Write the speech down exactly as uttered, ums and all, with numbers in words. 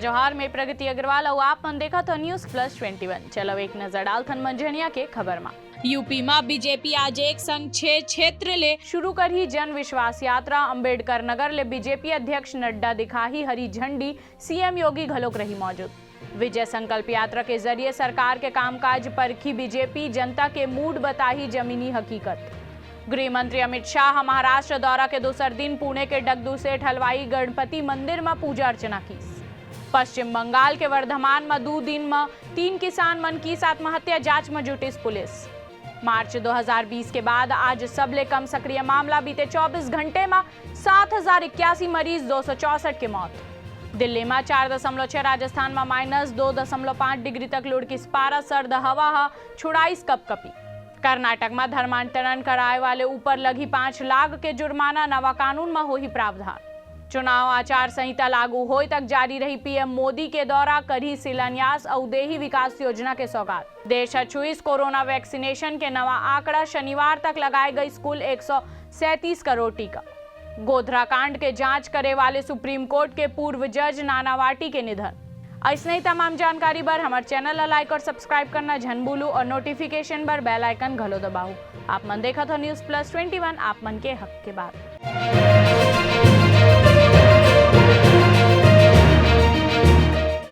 जोहार, मैं प्रगति अग्रवाल अउ आप मन देखत हो News Plus Twenty One। चलो एक नजर डालथन मंझनिया के खबर मा। यूपी मा बीजेपी आज एक संग छह क्षेत्र ले शुरू करही जन विश्वास यात्रा। अंबेडकर नगर ले बीजेपी अध्यक्ष नड्डा दिखाही हरी झंडी, सीएम योगी घलोक रही मौजूद। विजय संकल्प यात्रा के जरिए सरकार के कामकाज परखी बीजेपी, जनता के मूड बताही जमीनी हकीकत। गृह मंत्री अमित शाह महाराष्ट्र दौरा के दूसर दिन पुणे के डगदुसेठ हलवाई गणपति मंदिर म पूजा अर्चना कीस। पश्चिम बंगाल के वर्धमान म दू दिन म तीन किसान मन कीस आत्महत्या, जांच म जुटिस पुलिस। मार्च दो हज़ार बीस के बाद आज सबले कम सक्रिय मामला, बीते चौबीस घंटे म सात हजार इक्यासी मरीज, दो सौ चौसठ के मौत। दिल्ली म चार दशमलव छह, राजस्थान म माइनस दो दशमलव पाँच डिग्री तक लुढ़किस पारा, सर्द हवा ह छुड़ाइस कपकपी। कर्नाटक म धर्मांतरण कराए वाले ऊपर लगही पाँच लाख के जुर्माना, नवा कानून म होही प्रावधान। चुनाव आचार संहिता लागू होय तक जारी रही पीएम मोदी के दौरा, करही शिलान्यास अउ देही विकास योजना के सौगात। देश ह छुइस कोरोना वैक्सीनेशन के नवा आंकड़ा, शनिवार तक लगाए गइस कुल एक सौ सैंतीस करोड़ टीका। गोधरा कांड के जांच करे वाले सुप्रीम कोर्ट के पूर्व जज नानावाटी के निधन। अइसने ही तमाम जानकारी बर हमर चैनल ला लाइक और सब्सक्राइब करना झन भूलू और नोटिफिकेशन बर बेल आइकन घलो दबाओ। आप मन देखत हो News Plus Twenty One, आप मन के हक के बात।